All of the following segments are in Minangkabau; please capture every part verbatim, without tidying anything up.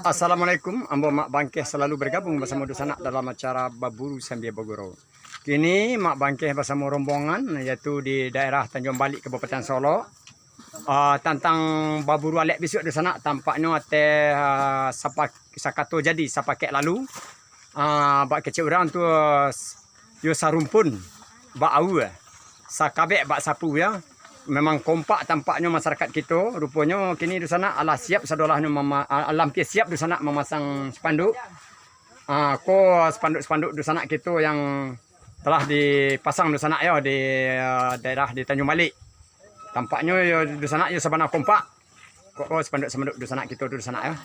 Assalamualaikum, ambo Mak Bangkeh salalu bergabung basamo dunsanak dalam acara Baburu Sambia Bagurau. Kini Mak Bangkeh basamo rombongan, yaitu di daerah Tanjuang Balik, Kabupaten Solok. Ah, tantang baburu alek bisuak dunsanak, tampaknyo ateh, ah, sapa-, sakato jadi sapakek lalu. Ah, bak kecek urang tu, ah, s-, yo sarumpun, bak aua, sakabek bak sapu, yo. Memang kompak tampaknyo masyarakat kito. Ruponyo kini dunsanak alah siap sadolahnyo mama-, a-, alah ampia siap dunsanak mamasang spanduk. Ah, ko spanduk-spanduk dunsanak kito yang telah dipasang dunsanak, yo, di, ah, daerah di Tanjuang Balik. Tampaknyo yo dunsanak yo sabana kompak. Ko, ko spanduk-spanduk dunsanak kito tu dunsanak, yo.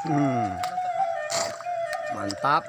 Hmm. Mantap.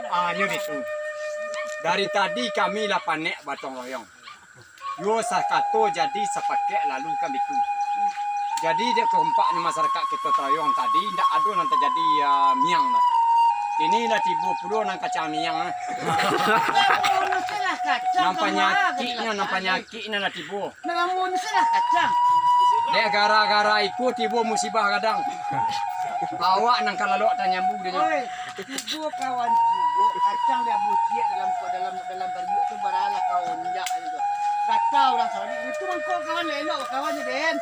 Ah, nyo bitu. Dari tadi kami lah panek batong royong. Yo sakato jadi sapakek lalu kan bitu. Jadi dek kompak ni masyarakat kito Tarayong tadi, ndak ado nan tajadi, ah, miang lah. Kini lah tibo pulo nan kacang miang, ah. Nan panyakiknyo, nan panyakiknyo lah tibo. Nak lamo ni salah kacang. Dek gara-gara iko tibo musibah gadang. Awak nan ka lalok tanyambu dek nyo. Oi, tibo kawan tibo kacang dah buciak dalam, dalam, dalam bariuk tu baralah kau injak tu. Kata urang Saudi, itu mangko kawan elok kawan je, Den.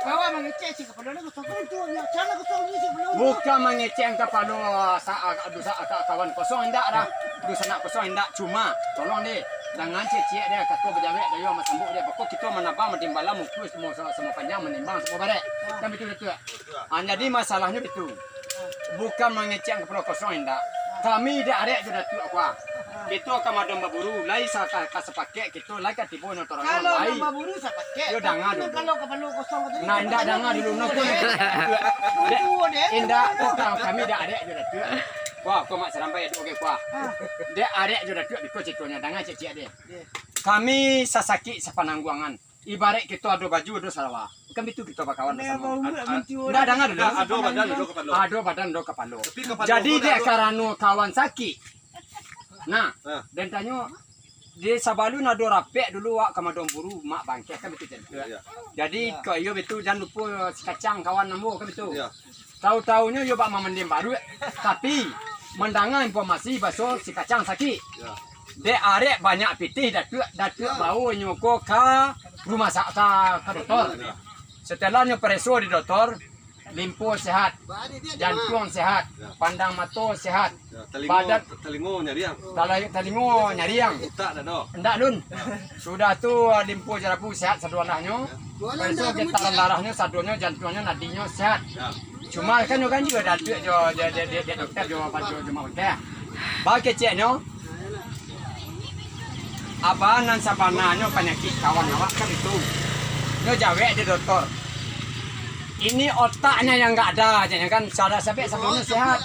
Kawan mangecek si kapalo ni kosong tu, nyo cana kosong ni si kapalo. Bukan mangecek kapalo sa-, dosa kawan kosong indak dah. Dosa nak kosong indak, cuma tolong deh. Jangan ciek-ciek deh, kato bajawek dayo masambuk deh. Bako kito manabang, matimbala, mukul samo, samo panjang, manimbang samo barek. Kan bitu, Datuak? Ah, jadi masalahnyo bitu. Bukan mangecek kapalo kosong, indak. Kami dak arek jo Datuak ko. Kito ka madon baburu, lai sa-, ka, ka sapakek kito, lai ka tibo nyo torang lai. Kalau baburu sapakek, yo danga dulu. Kalau kapalo kosong tu, nah, indak danga dulu, no. Indak, kami dak arek jo Datuak. Wah, ko mak sarambai ado oke, wah. Dek arek jo Datuak biko ceritonyo, danga ciek-ciek deh. Kami sasakik sapanangguangan. Ibarat kito ado baju, ado salawa. Kan bitu kito bakawan basamo. Ndak, danga dulu. Ado badan, ado kapalo. Ado badan, ado kapalo. Jadi dek karano kawan sakik. Nah, den tanyo, di sabalun ado rapek dulu wak ka madon buru, mak bangkeh kan bitu jan. Jadi kok iyo bitu jan lupo si kacang kawan ambo kan bitu. Tau-taunyo iyo bak mamanding baruak, tapi mandanga informasi baso si kacang sakik. Dek arek banyak pitih Datuak, Datuak bawo inyo ko ka rumah sa-, ka, ka doktor. Setelah nyo pareso di doktor, limpo sehat, jantuang sehat, pandang mato sehat, badan, talingo nyariang. Tala-, talingo nyariang. Utak dak ado. Ndak, Lun. Sudah tu, limpo jarabu sehat sadualahnyo. Pareso getaran darahnyo, sadonyo, jantuangnyo, nadinyo sehat. Cuma kan nyo kan juo Datuak jo, jo, jo, jo, jo dokter jo, jo, jo mak bangkeh. Bakeceknyo, apo nan sabananyo panyakik kawan awak kan itu. Nyo jawek di doktor. Ini otaknya yang nggak ada, aja kan. Salah sabek sadonyo sehat.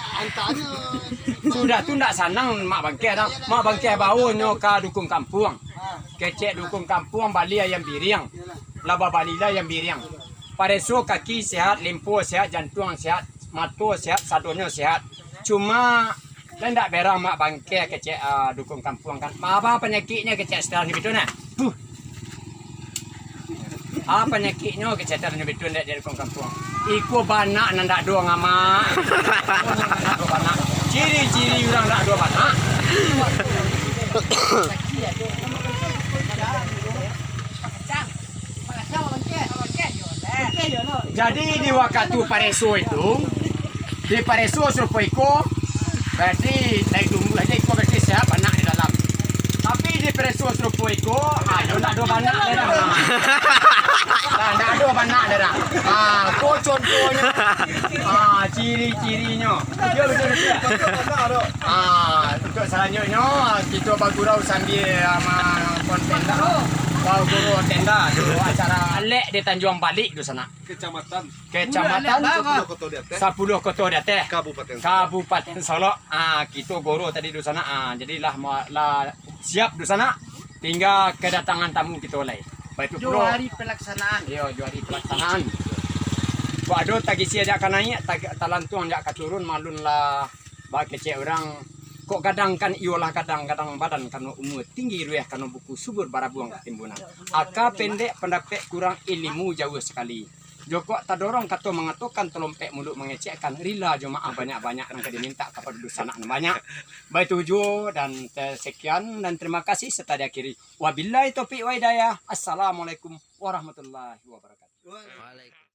Sudah tu ndak sanang mak bangkeh dah. Mak bangkeh bawo nyo ka dukun kampuang. Kecek dukun kampuang bali ayam biriang. Lah babalilah ayam biriang. Pareso kaki sehat, limpo sehat, jantuang sehat, mato sehat, sadonyo sehat. Cuma, lah ndak berang mak bangkeh kecek, ah, dukun kampuang kan. Apa panyakiknyo kecek setelah ni bitu nah. Puh. Ah, panyakiknyo kecek setelah ni bitu ndak jadi dukun kampuang. Iko banak nan ndak ado ngamak. Ndak ado banak. Ciri-ciri urang ndak ado banak. Jadi di wakatu pareso itu, Dipareso sarupo iko, berarti dari tumbuah aja iko berarti sehat, banak di dalam. Tapi dipareso sarupo iko, ah, yo ndak ado banak di dalam. Nah, ndak ado banak di dalam. Ah, ko contohnyo. Ah, ciri-cirinyo. Betul, betul, betul. Ah, untuk selanjutnyo, kito bagurau sambil, ah, ma-, kon tenda. Bagurau tenda dulu acara. Alek di Tanjuang Balik tu sanak. Kecamatan. Kecamatan. Sapuluah koto di ateh. Sapuluah koto di ateh. Kabupaten Solok. Kabupaten Solok. Ah, kito goro tadi di sanak. Ah, jadi lah ma-, lah siap di sanak. Tingga kedatangan tamu kito lai. Baitu pulo. Jo hari pelaksanaan. Iyo, jo hari pelaksanaan. Kok ado tagisi ajak ka naiak, tag-, talantuang ajak ka turun, malun lah bakecek urang. Kok gadang kan iyolah gadang, gadang badan kano umua, tinggi rueh kano buku, subur barabuang katimbunan. Aka pendek pandapek kurang, ilimu jauah sakali. Jokok tadorong kato mangatokan, talompek muluik mangecekkan, rila jo maaf banyak-banyak nan ka dimintak kapado dunsanak nan banyak. Baitu juo dan te-, sekian dan terima kasih serta diakhiri. Wabillahi taufiq wa hidayah. Assalamualaikum warahmatullahi wabarakatuh. Waalaikumsalam.